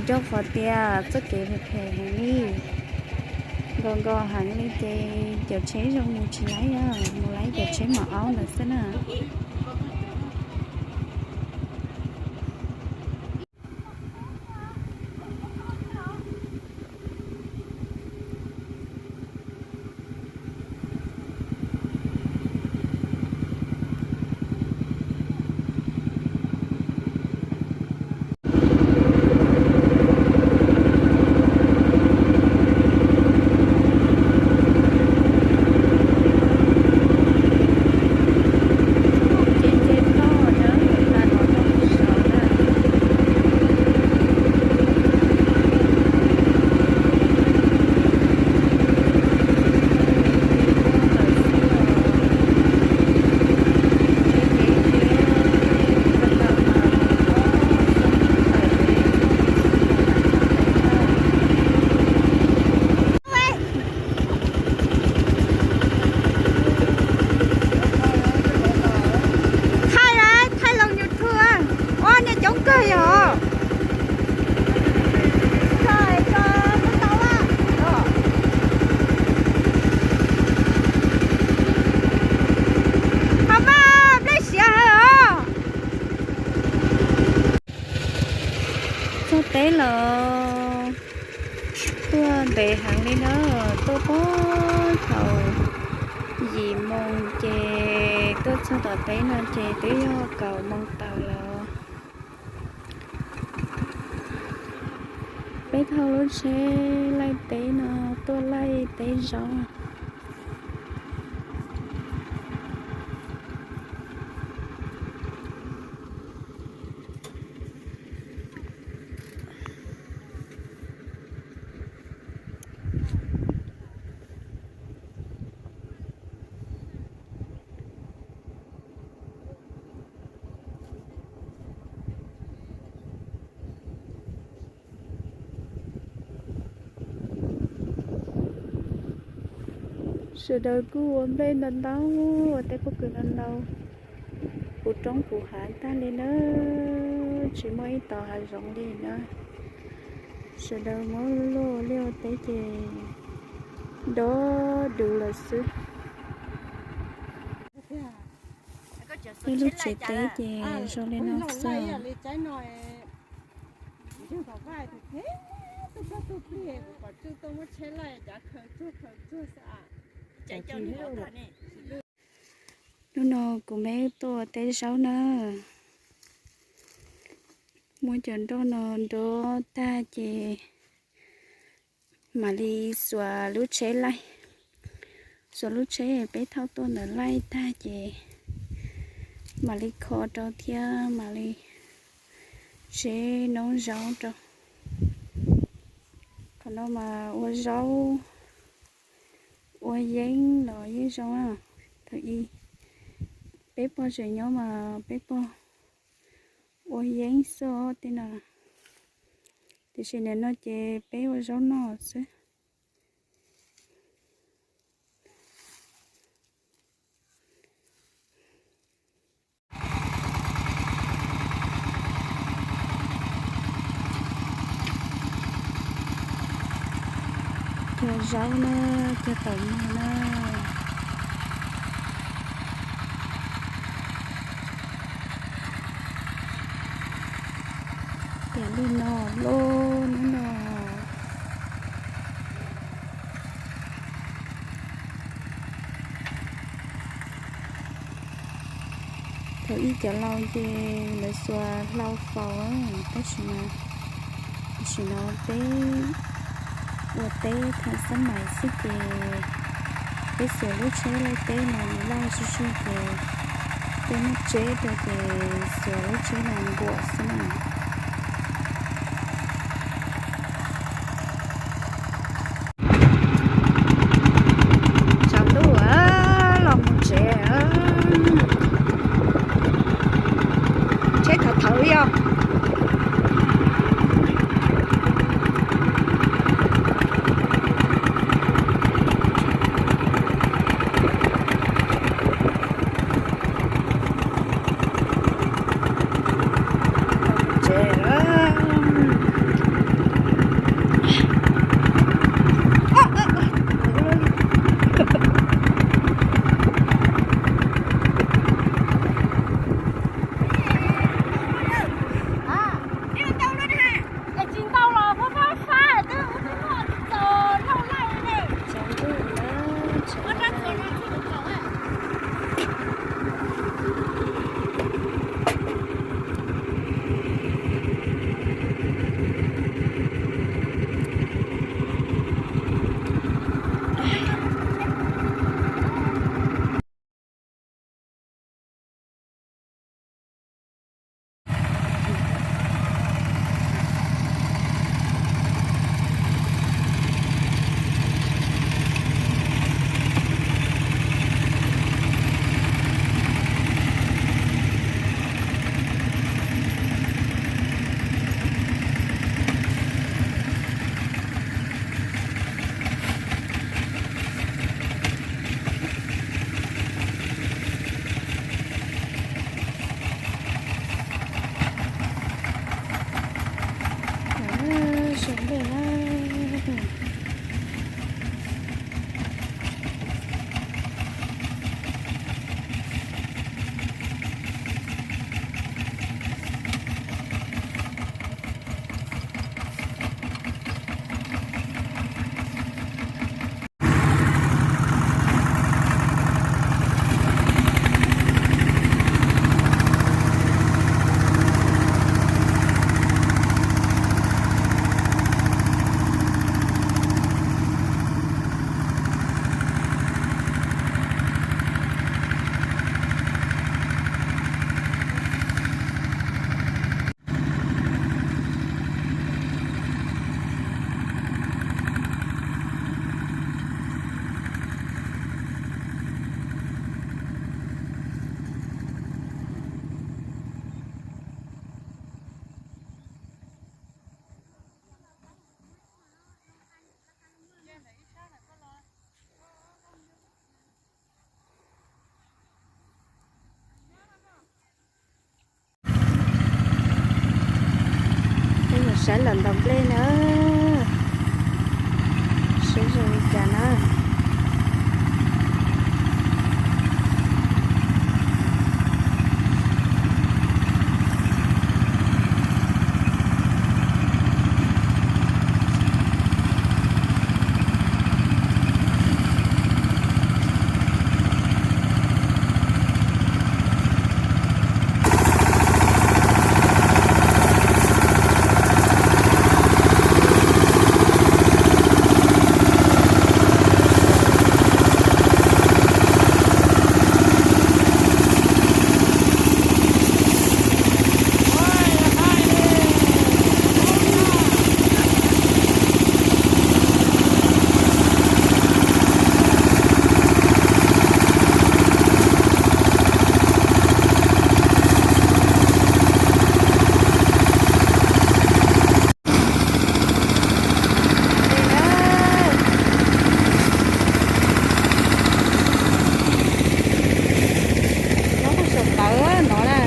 Rau qhov tias txoj kev phem phem heev li, nkos nkos heev li ces cov tsheb zoo mus tsis laib, mus laib cov tsheb mos aub ntawd xwb na. Thaij, thaij los YouTube. Ua niag coob kawg yog. Ho mas nplej siav heev os. Txog teb los tuaj ntev heev li na, tuaj puag thaum yim moos ces tuaj txog tom teb no ces twb yog kaum moos tawm lawm. Peb thauj lub tsheb laij teb no tuaj laij teb zaub. Sawv daws kuj ua nplej ntau ntau, ua teb pob kws ntau ntau, puv roob puv hav tag li na, tsis muaj ib tog hav zoov li na. Sawv daws muab luaj ua liaj ua teb ces dob dwv lawm xwb. Tej lub tsev teb ces zoo li no xwb. Hnub no kuv me wb tuaj ua teb zaub na. Muab cov nroj no nrov tag ces mam li xuas lub tsheb laij. Xuas lub tsheb peb thauj tuaj ntawd laij tag ces mam li kho rau thiab mam li tseb noob zaub rau. Qhov no mas ua zaub, ua yeeb los yeej zoo. Thaum ub peb pog tseem nyob mas peb pog ua yeeb xwb tej no, tiam sis nim no ces peb ua zaub noj xwb. Cog zaub na, cog tau muag na. Tias li no loj hnub no. Thaum ub cov laus ces lawv xuas hlau faus, tab sis mas tam sim no peb ua teb thav xab mais xwb ces peb xuas lub tsheb laij teb no nws laj zuj zus ces peb muab tseb rau ces xuas lub tsheb no nkuam xwb na. Tshav ntuj los mus tsev, tsheb thawv thawv li os. Tsev Rov los ntaus nplej na, seb zoo li cas na. Nyob puag saum tawv no na.